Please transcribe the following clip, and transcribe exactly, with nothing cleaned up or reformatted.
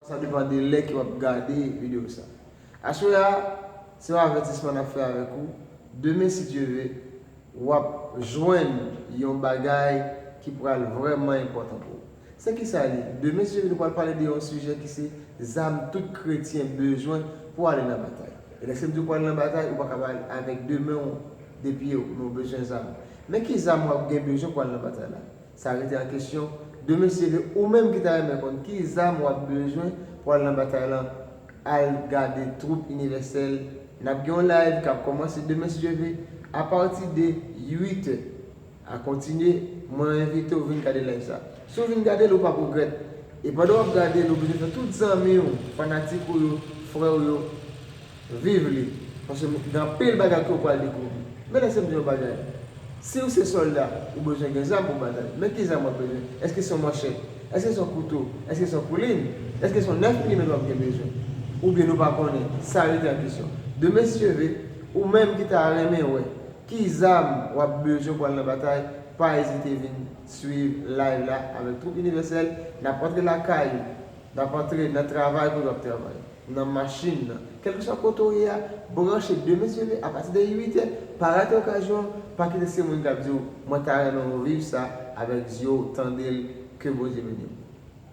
Sa depann de lè ke w ap gade videyo sa. Aswè a, se yon avètisman n ap fè avèk ou. Demen, si Dye ve, w ap jwenn yon bagay ki pral vrèman enpòtan pou ou. Se ki sa li? Demen, si Dye ve, nou pral pale de yon sijè ki se zam tout kretyen bezwen pou ale nan batay. E lèske m di w pou ale nan batay, ou pa ka pale avèk de men w, de pye w, men w bezwen zam. Men ki zam w ap gen bezwen pou ale nan batay la? Sa rete an kesyon. Demen, si Dye ve, ou menm ki ta renmen konn ki zam w ap bezwen pou al nan batay lan, al gade Twoup Inivèsèl. N ap gen yon live k ap kòmanse demen, si Dye ve, apati de uit è. A kontinye, mwen envite w vin gade live sa. Si w vin gade l, ou p ap regrèt. E pandan w ap gade l, ou bezwen fè tout zanmi w, fanatik ou yo, frè w yo, viv li. Paske gen anpil bagay ke w pral dekouvri. Men lèse m di yon bagay. Si w se sòlda, ou bezwen gen zam pou batay. Men ki zam w ap bezwen? Èske se yon manchèt? Èske se yon kouto? Èske se yon koulin? Èske se yon nèf milimèt w ap gen bezwen? Oubyen nou pa konnen? Sa rete an kesyon. Demen, si Dye ve, ou menm ki ta renmen wè ki zam w ap bezwen pou al nan batay, pa ezite vin swiv live la avèk Twoup Inivèsèl. N ap antre lakay ou, n ap antre nan travay kote w ap travay, nan machin nan. Kèlkeswa kote w ye a, branche demen, si Dye ve, apati de uit è, pa rate okazyon an, pa kite se moun k ap di w, mwen ta renmen w viv sa avèk zye w, tande l, ke Bondye beni w.